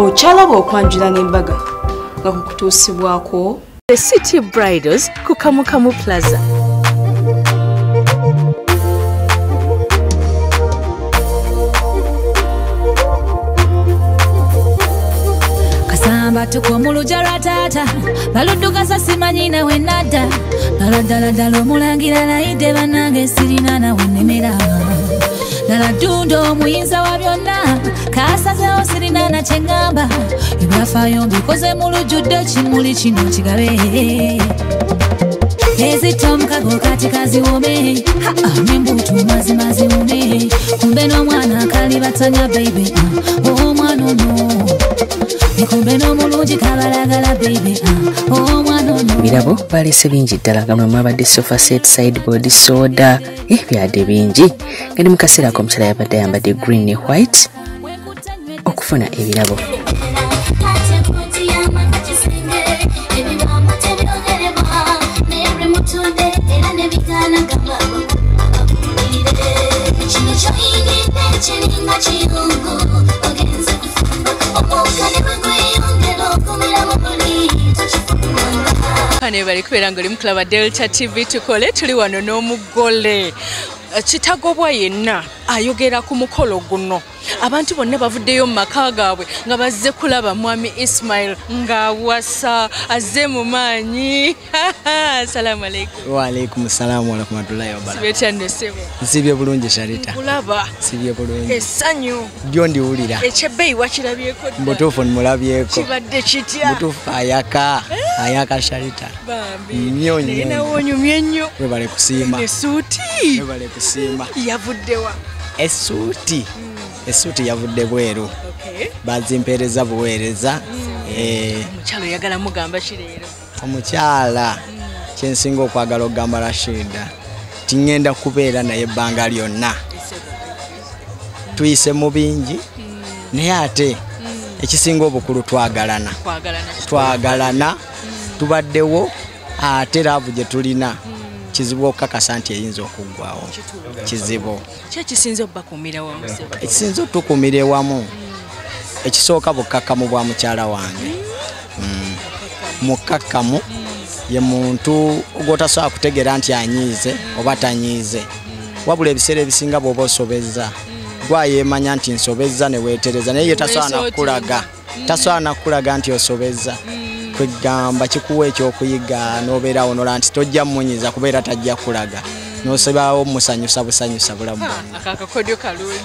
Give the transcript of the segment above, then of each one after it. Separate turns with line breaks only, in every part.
Okyalaba okwanjula n'embaga nga kukutuusibwako
The City Bridals ku Kamukamu Plaza.
Kasamba tuko lujja lwa taata baludduka simanyi nawe nadda ddala ddala ddala omulangira layidde bannange sirina nawe nnemera ddala ddundo omuyinza wa byonna kasazeewo sirina na kye ŋŋamba ebyafaayo mbikoze mu lujjudde ekimuli kino kigabe ezita omukago kati kaziwome n'embuutu mazima ziwune kumbe n'omwana kalibatanya baby omwana ono nikumbe n'omulungi kabalagala baby omwana ono.
Birabo balese bingi ddala nga mwe mwabadde sofa set, sideboard, soda, ebyadde bingi. Nga ne mu kaseera ako omukyala yabadde ayambadde green ne white okufuna ebirabo.
Kane bali kubeera ng'oli mu kulaba Delta TV tukole tuli wano n'omugole Kitagobwa yenna ayogera ku mukolo guno. Abantu bonna bavuddeyo mu maka gaabwe nga bazze kulaba Mwami Ismail ng'awasa azze mu maanyi. Assalamu alaikum.
Wa alaikum salaam wa rahmatullahi wa barakatuh.
Sibye ssebo.
Nsibye bulungi Sharita.
Kulaba.
Sibye bulungi.
Essanyu.
Ddyo ndiwulira.
Ekyebbeeyi wakirabyeko dda.
Mbutuufu mmulabyeko.
Kibadde kitya?
Mbutuufu ayaka. Ayaka Sharita.
Bambi.
Nnyo nnyo.
Naye nawe onyumye nnyo.
Webale kusiima.
Essuuti.
Webale kusiima.
Yavudde wa?
Essuuti. Essuuti yavudde bweru. Bazimpeereza buweereza.
Omukyala oyagala mugamba ki leero?
Omukyala kyensinga okwagala okugamba Rashida tingenda kubeera naye ebbanga lyonna. Tuyise mu bingi naye ate ekisinga obukulu twagalana. Twagalana tubaddewo ate laavu gye tulina kizibu okukakasa nti eyinza okuggwawo. Kizibu.
Ki ekisinze obbakuumira wamu?
Ekisinze otukuumira ewamu ekisooka bukkakkamu bwa mukyala wange. Mukkakkamu ye muntu gw'otasobola kutegeera nti anyiize oba tanyiize. Wabula ebiseera ebisinga bw'oba osobezza gwayeemanya nti nsobezza ne weetereza naye ye tasobola nakulaga. Tasobola nakulaga nti osobezza. Kwegamba kikuwa ekyokuyiga n'obeerawo n'olaba nti tojja mmunyiiza kubeera tajja kulaga. N'osebaawo musanyusa busanyusa bulamu bwonna.
Ako akakodyo kalungi.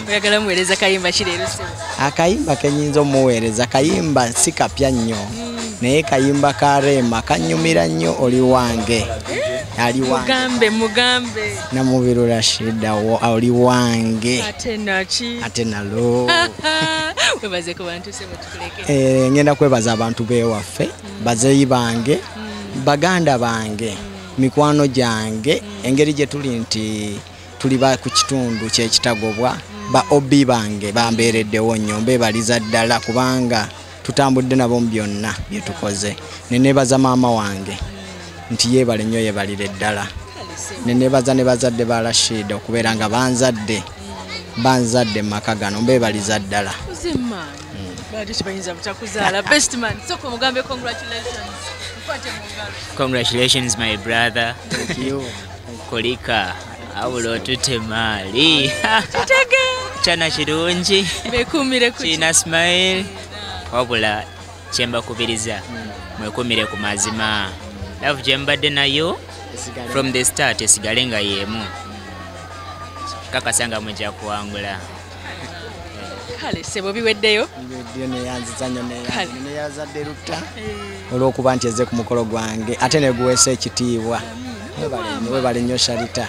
Oyagala muweereza kayimba ki leero ssebo?
Akayimba ke nnyinza omuweereza kayimba si kapya nnyo naye kayimba ka Rema kannyumira nnyo oli wange. Ali wange.
Mugambe mugambe.
Namubiru Rashida oli wange.
Ate naki?
Ate nalo.
Webaze ku bantu ssebo tukuleke.
Ngenda kwebaza abantu b'ewaffe, bazeeyi bange, baganda bange, mikwano gyange, engeri gye tuli nti tuli ba ku kitundu ky'Ekitagobwa, ba OB bange bambeereddewo nnyo mbeebaliza ddala kubanga tutambudde nabo mu byonna bye tukoze. Ne neebaza maama wange nti yeebale nnyo yeebalire ddala. Ne neebaza ne bazadde ba Rashida okubeera nga banzadde mu maka gano mbeebaliza ddala.
Congratulations my brother.
Thank you.
Kolika awulo otute maali. Kyana kirungi. Kirina smile. Wabula kyembakubiriza mwekumire ku mazima. Love gye mbadde nayo from the start esigale nga y'emu. Kakasa nga mujja kuwangula.
Kale ssebo biweddeyo?
Biweddeyo neeyanziza nnyo neeyazadde Lutta olw'okuba nti ezze ku mukolo gwange ate neguweesa ekitiibwa. Webale nnyo Sharita.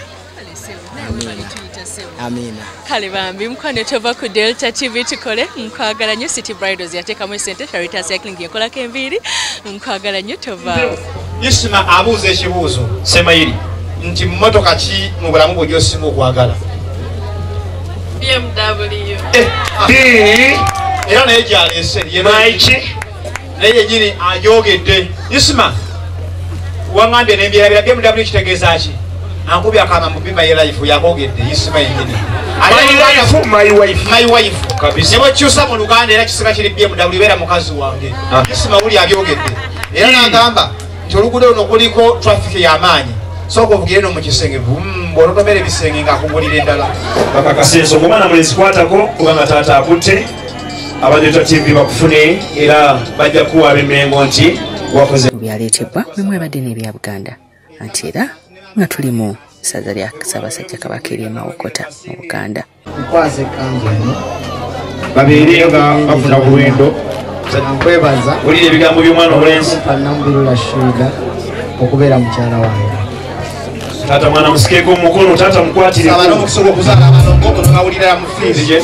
Amina.
Kale bambi mukwano tova ku Delta TV tukole nkwagala nnyo. City Bridals yateekamu essente, Sharita Cycling yekolako enviiri. Nkwagala nnyo tovaawo.
Isma abuuza ekibuuzo Semayiri nti mmotoka ki mu bulamu bwo gy'osinga okwagala?
BMW.
B era naye gyaleese naye yennyini ayogedde. Isma waŋŋambye n'embyerabira BMW kitegeeza ki? Ankubya akama mu my life yakogedde Isma yennyini.
My wife,
my wife.
Kabisa.
Ne bwekyusa mu Luganda era kisika kiri BMW beera mukazi wange. Isma wuli abyogedde. Era n'agamba nti oluguudo luno kuliko traffic y'amaanyi. Sooka ovugire no mu kisenge bw'olotomera ebisenge ng'akugulira eddala.
Bakakasa ensonga omwana mulenzi kwatako kubanga taata akutte aba Delta TV bakufune era bajja kuwa ab'Emmengo nti wakoze.
Byaleetebwa mwe mwabadde n'ebya Buganda anti era nga tuli mu ssaza lya Ssaabasajja Kabaka ery'e Mawokota mu Buganda.
Nkwasa ekkanzu eno
babeere nga bafuna ku lwendo.
Nkwebaza
wulira ebigambo by'omwana omulenzi
Namubiru Rashida okubeera mukyala wange.
Taata mwana musikeeko omukono, taata mukwatireko.
Saba n'omukisa gw'okuzaala abaana omugongo n'awulira mu fiizi.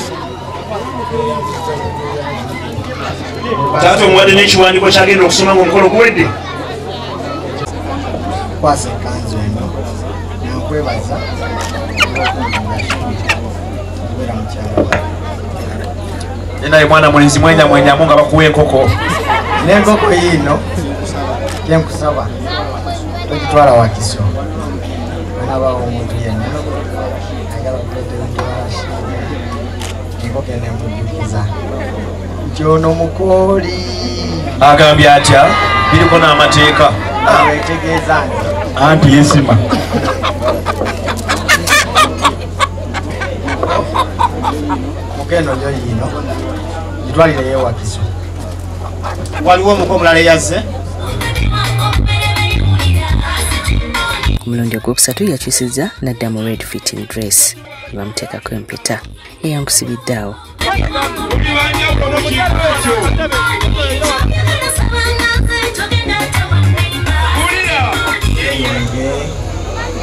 Taata omuwadde n'ekiwandiiko ky'agenda okusoma ng'omukolo guwedde.
Nkwasa ekkanzu eno nkwebaza okubeera mukyala wange.
Naye mwana mulenzi mwenya mwenyamu nga bakuwa enkoko.
N'enkoko yiino kyenkusaba togitwala Wakiso. Anabawo omuntu yenna ayagala okuleeta ebintu bya Rashida enkoko eno emujjukiza nti ono mukooli.
Agambye atya? Biriko n'amateeka.
Etegeeza nti
anti Isma.
Mukendo yo yiino gitwalireyo Wakiso.
Waliwo omuko omulala eyazze.
Ku mulundi ogwokusatu yakyusizza n'adda mu red fitting dress ne bamuteekako empeta eyankusibidde awo.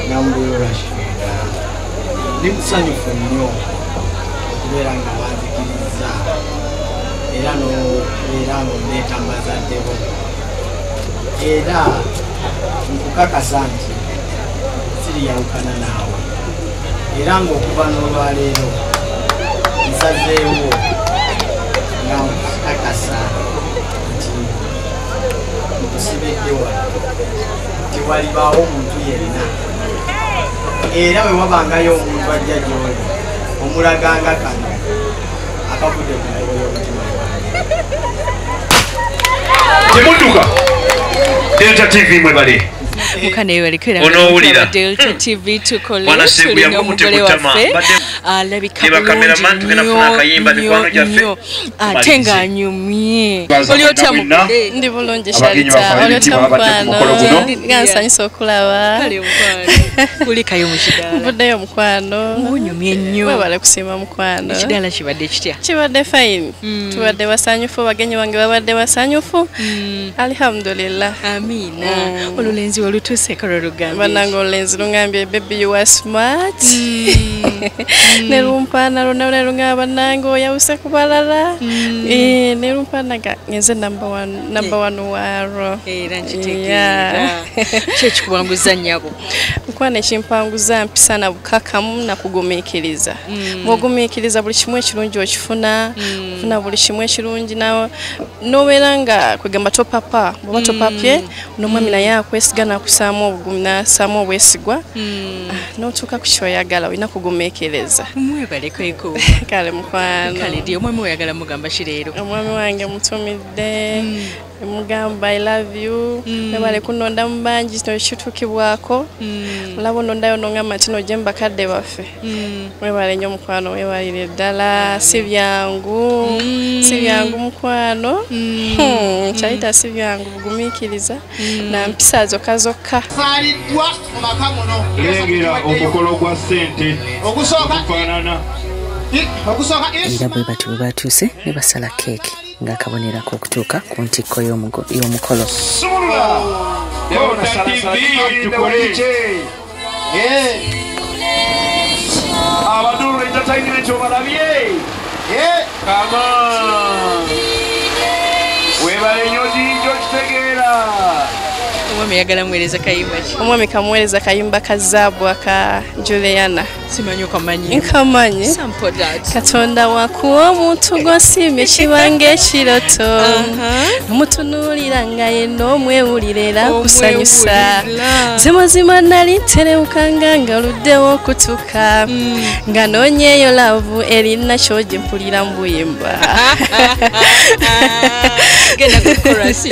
Namubiru Rashida ndi musanyufu nnyo okubeera nga banzikiriza era n'okubeera nga ondeeta mu bazadde bo, era nkukakasa nti siriyawukana naawe, era ng'okuva n'olwaleero nsazeewo nga nkukakasa nti nkusibidde wano tewalibaawo omuntu yenna, era bwe wabangayo omuntu ajja gy'oli omulaganga kano akavudde ku ntobo y'omutima gwange.
Temudduka. Delta TV mwebale.
Onoowulira Delta TV tukole tulina omugole waffe alabika bulungi nnyo ate ng'anyumye. Oli otya mugole?
Ndi bulungi Sharita, oli otya mukwano? Nga nsanyusa okulaba.
Kale mukwano, kulikayo mu kidaala.
Nvuddeyo mukwano.
Ngunyumye nnyo.
Webale kusiima mukwano.
Ekidaala kibadde kitya?
Kibadde fine. Tubadde basanyufu, bagenyi bange babadde basanyufu. Alhamdulillah.
Amiina. Olulenzi olutuuseeko lwe lugambye.
Bannange olulenzi lungambye baby you are smart. Ne lumpaana lwonna ne lungamba bannange oyawuse ku balala. Ne lumpaana nga nze number one waalwo.
Era nkitegeera. Ki ekikuwanguza nnyabo?
Mukwano ekimpanguza mpisa na bukakamu na kugumiikiriza. Bw'ogumiikiriza buli kimu ekirungi okifuna, ofuna buli kimu ekirungi n'obeera nga kwegamba topapa, bw'oba topapye n'omwami naye akwesiga n'akusaamu obugumi n'assaamu obwesigwa n'otuuka ku ky'oyagala olina kugumiikiriza.
Mwebale kwekuuma.
Kale mukwano.
Kale ddi omwami oyagala mugamba ki leero?
Omwami wange mutumidde mugamba I love you. Webale kunonda mu bangi kino kituukibwako. Olaba onondayo n'ongamba nti nojje mu bakadde baffe. Webale nnyo mukwano, weebalire ddala. Si byangu, si byangu mukwano. Kyayita si byangu, bugumiikiriza na mpisa zokka zokka.
Zaaliddwa mu maka muno.
Lengera omukolo gwa ssente
ogufaanana.
Era bwe batyo bwe batuuse ne basala keeki ng'akabonero okutuuka ku ntikko y'omukolo.
Abadulu entertainment obalabye. Come on. Webale nnyo DJ okitegeera.
Omwami ayagala muweereza kayimba ki?
Omwami kamuweereza kayimba ka zaabu aka Juliana.
Simanyi okamanyi.
Nkamanyi.
Sample that.
Katonda wakuwa omuntu gw'osiimye kibange ekiroto. Omutunuulira nga yenna omwewulira era akusanyusa. Nze mazima nali nterewukanga nga oluddewo okutuuka. Nga noonyeeyo laavu erina kyogi mpulira mu buyimba.
Genda ku chorus.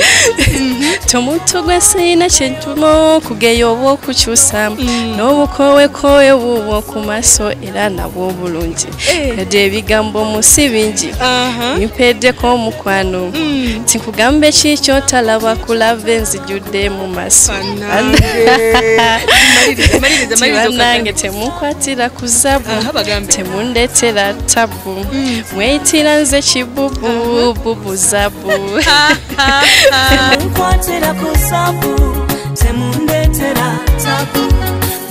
Omuntu gwe sirina kye ntuma okugeya oba okukyusa. N'obukowekowe bubwo ku maaso era nabwo obulungi. Yadde ebigambo mu si bingi. Bimpeddeko omukwano. Tinkugambe ki ky'otalaba kulaba enzijudde mu maaso. Bannange temunkwatira ku zaabu, temundeetera tabu. Mweyitira nze kibubu, bubu zaabu.
Temunkwatira ku zaabu, temundeetera tabu.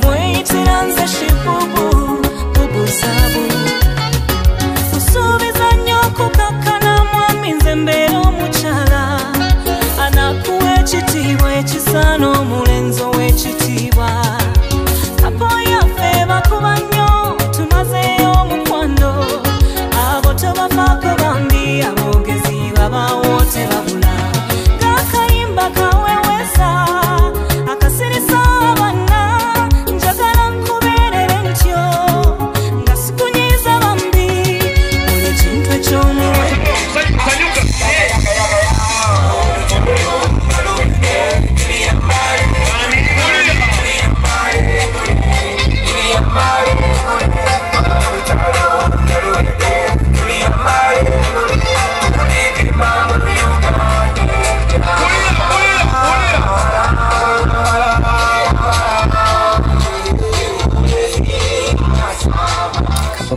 Mweyitira nze kibubu, bubu zaabu. Kusuubiza nnyo okukakkana mwami nze mbeera omukyala. Anakuwa ekitiibwa ekisaana omulenzi ow'ekitiibwa. Kapo yaffe bakuba nnyo tumazeeyo omukwano. Abo tobafaako bambi aboogezi babaawo tebabula. Ng'akayimba kaweweeza akasirisa abaana. Njagala nkubeerere ntyo nga sikunyiiza bambi. Buli kintu eky'omuwendo.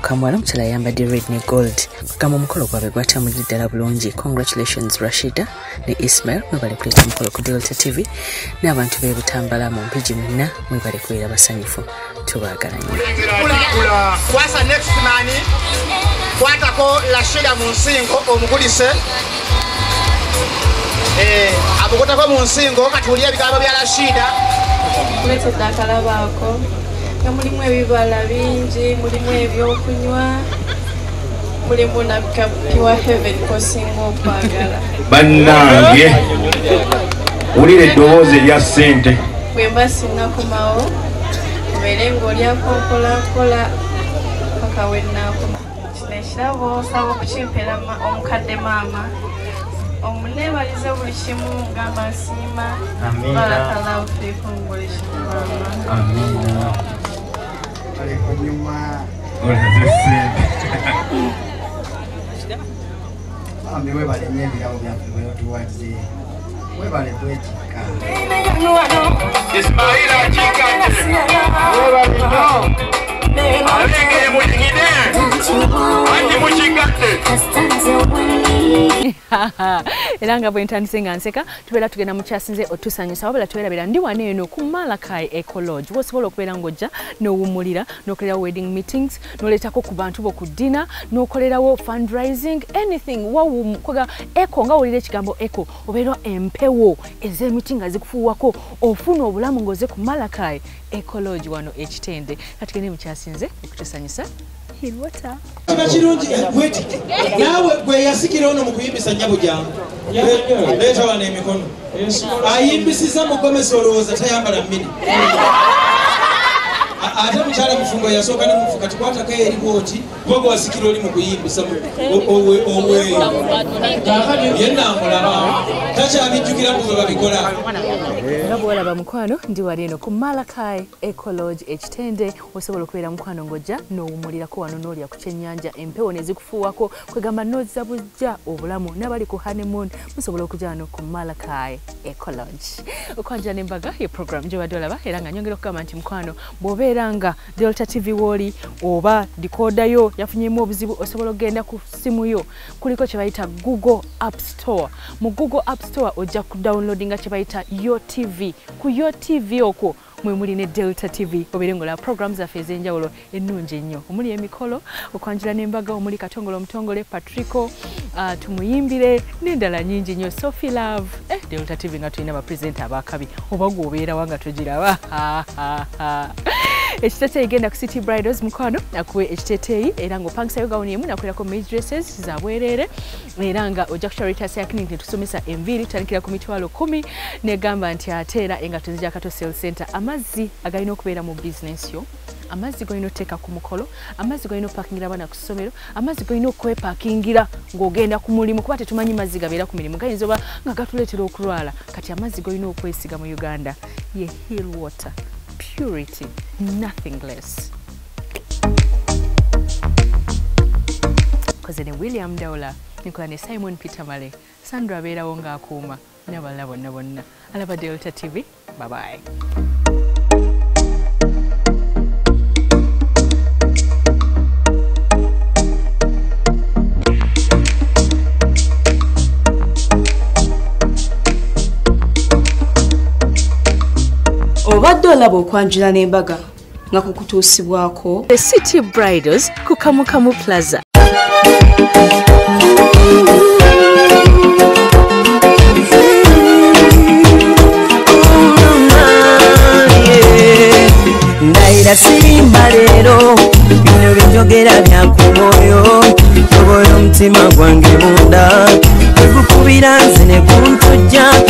Kamwala omukyala ayambadde red ne gold. Kugamba omukolo gwabwe gwatambulidde ddala bulungi. Congratulations Rashida ne Ismail, mwebale kuleeta omukolo ku Delta TV n'abantu b'e Butambala mu Mpigi mwenna mwebale kubeera basanyufu, tubaagala nnyo.
Kwasa next man, kwatako Rashida mu nsingo omugulise. Abukutako mu nsingo katuwulire ebigambo bya Rashida.
Kuleetedde akalabo ako nga mulimu ebibala bingi, mulimu ebyokunywa, mulimu na Pure Heaven kosinga okwagala.
Bannange wulira eddoboozi erya ssente.
Bwe mba sinnakomawo obeere ng'olyako mpolampola paka we nnaakoma. Kino ekirabo nsaba okukimpeera omukadde maama. Omuneebalize buli kimu ngamba nsiima. Barakallahu fiikum buli kimu maama.
Amiina.
Bambi webale nnyo ebirabo byaffe bwe otuwadde. Webale kwetikka.
Ismaila akikadde. Webale nnyo. Abengeye muyingire. Anti mukigadde.
Era nga bwe ntandise nga nseka tubeera tugenda mu kyasinze otusanyusa wabula tubeerabira ndi wano eno ku Malakai Eco Lodge wosobola okubeera ng'ojja n'owummulira n'okolerawo wedding meetings n'oleetako ku bantu bo ku dinner n'okolerawo fundraising anything wawukoga eco nga wulira ekigambo eco obeera empewo ez'emiti nga zikufuuwako ofuna obulamu ng'oze ku Malakai Eco Lodge wano ekitende. Katugende mu kyasinze okutusanyusa.
Kiba kirungi bweti naawe gwe yasikira ono mu kuyimbisa nnyabo gyangu leeta wano emikono ayimbisiza mugomesi olowooza tayambala mmini ate mukyala mufumbo yasooka ne mufu kati kwatako eri bwoti kuba gwe wasikira oli mu kuyimbisa oweeyo yenna amulaba takyabijjukira mbu bwe babikola.
Nga bw'olaba mukwano ndi wali eno ku Malakai Eco Lodge ekitende osobola okubeera mukwano ng'ojja n'owummulirako wano n'olya ku kyennyanja empewo ne zikufuuwako kwegamba n'ozza bujja obulamu n'abali ku honeymoon musobola okujja wano ku Malakai Eco Lodge. Okwanjula n'embaga ye program gy'obadde olaba era nga nyongera okugamba nti mukwano bw'obeera nga Delta TV w'oli oba decoder yo yafunyemu obuzibu osobola okugenda ku ssimu yo kuliko kye bayita Google App Store. Mu Google App Store ojja ku downloadinga kye bayita Yo TV. Ku Yo TV okwo mwe muli ne Delta TV obeere ng'olaba programs zaffe ez'enjawulo ennungi ennyo omuli emikolo okwanjula n'embaga omuli Katongole Omutongole Patrico tumuyimbire n'endala nnyingi nnyo Sophie Love Delta TV nga tulina bapresenta abakabi oba gw'obeerawa nga togiraba. Ekiteeteeyi genda ku City Bridals mukwano akuwe ekiteeteeyi era ng'opangisayo gawuni emu nakulerako maid dresses za bwereere era nga ojja ku Charitas ya Clinic netusomesa enviiri tutandikira ku 10,000 negamba nti ate era engatto nzija Kato Sales Center. Amazzi agalina okubeera mu bizinensi yo, amazzi golina oteeka ku mukolo, amazzi golina opakingira abaana ku ssomero, amazzi golina okwepakingira ng'ogenda ku mulimu kuba tetumanyi mazzi gabeera ku mirimu gayinza oba nga gatuleetera okulwala. Kati amazzi golina okwesiga mu Uganda ye Hill Water, purity, nothing less. Koze ne William Daula, nikola ne Simon Peter Male, Sandra abeerawo ng'akuuma n'abalala bonna bonna. Alaba Delta TV, bye bye.
Obadde olaba okwanjula n'embaga nga kukutuusibwako
The City Bridals ku Kamukamu Plaza.
Ndayira sirimba leero, bino byenjogera bya ku mwoyo, tobola omutima gwange munda, tegukubira nze ne guntujja.